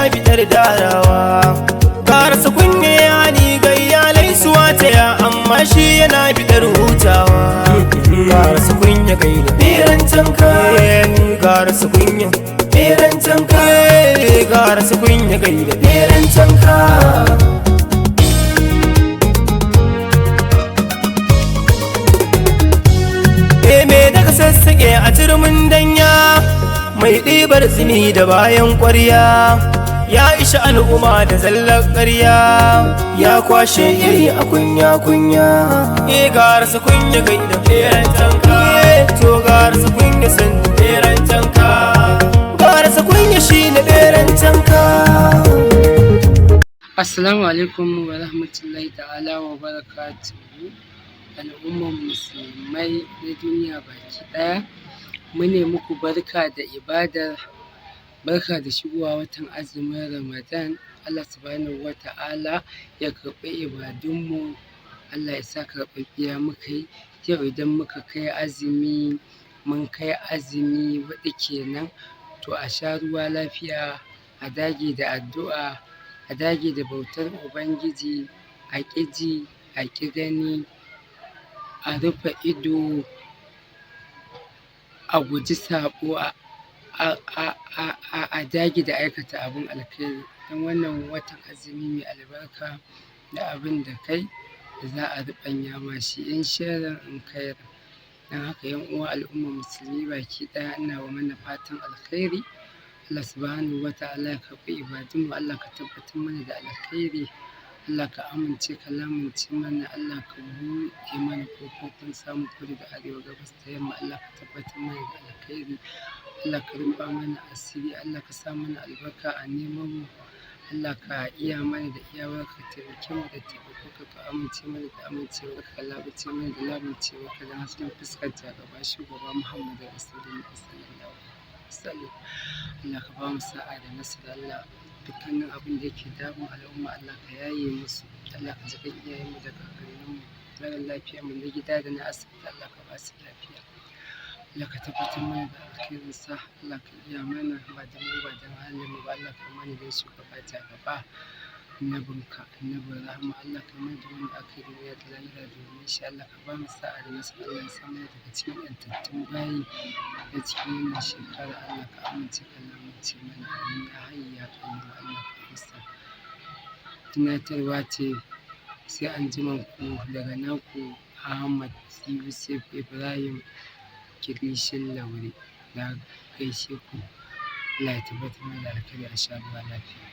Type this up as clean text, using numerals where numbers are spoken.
Fitar darawa gara su kunya yani ga iyalai suwa taya, amma shi yana fitar hutawa. Gara su kunya gaida beran tanka, gara su kunya beran tanka, gara su kunya gaida beran tanka. Me daga sassaƙe a turmin danya, mai ɗibar zini da bayan ƙwarya, ya isha al'umma da zallar ƙarya, ya kwashe iri a kunya kunya. E gara su kunya gaida beran tanka, to gara su kunya san beran tanka, gara su kunya shi ne beran tanka. Assalamu alaikum wa rahmatullahi ta'ala wa barakatuhu. Al'umman musulmai na duniya baki ɗaya, mune muku barka da ibadar, barka da shigowa watan azumin Ramadan. Allah subhanahu wa ta'ala ya karɓi ibadunmu, Allah ya sa karɓaɓɓiya muka yi. Yau idan muka kai azumi, mun kai azumi 4 kenan, to a sha ruwa lafiya, a dage da addu'a, a dage da bautar Ubangiji, a ƙi ji, a ƙi gani, a rufe ido, a guji saɓo, a dage da aikata abin alkhairi. Don wannan watan azumi mai albarka, da abin da kai za a ruɓanya ma shi in sharran in khairan. Don haka 'yan uwa al'ummar musulmi baki ɗaya, ina wa mana fatan alkhairi. Allah subhanahu wa ta'ala ya karɓi ibadunmu, Allah ka tabbatar mana da alkhairi, Allah ka amince ka lamunce mana, Allah ka buɗe mana ƙofofin samun kudu da arewa, gabas da yamma, Allah ka tabbatar mana da alkhairi, Allah ka rufa mana asiri, Allah ka sa mana albarka a neman mu, Allah ka iya mana da iyawarka, ka taimake mu da taimakonka, ka amince mana da amincewarka, ka lamunce mana da lamuncewarka, don hasken fuskar jagaba shugaba Muhammadu Rasulullahi sallallahu alaihi wasallam. Allah ka ba mu sa'a da nasara. Allah, dukkanin abin da yake damun al'umma, Allah ka yaye musu. Allah ka ji ƙan iyayenmu da kakanninmu, mara lafiyar mu na gida da na asibiti, Allah ka ba su lafiya. Allah ka tabbatar mana da alkhairinsa, Allah ka iya mana, ba don mu ba don halin mu ba, Allah ka mana don shugaba jagaba, annabinka, annabin rahama. Allah ka mana da wanda aka yi duniya da lahira domin shi. Allah ka ba mu sa'a da nasara, Allah ya sa mana daga cikin ƴantattun bayi na cikin wannan shekara. Allah ka amince ka lamunce mana, amin ya hayyu ya qayyum. Allah ka amsa. Tunatarwa ce, sai anjiman ku daga naku Ahmad Yusuf Ibrahim Kilishin Laure. Na gaishe ku, Allah ya tabbatar mana da alkhairi, a sha ruwa lafiya.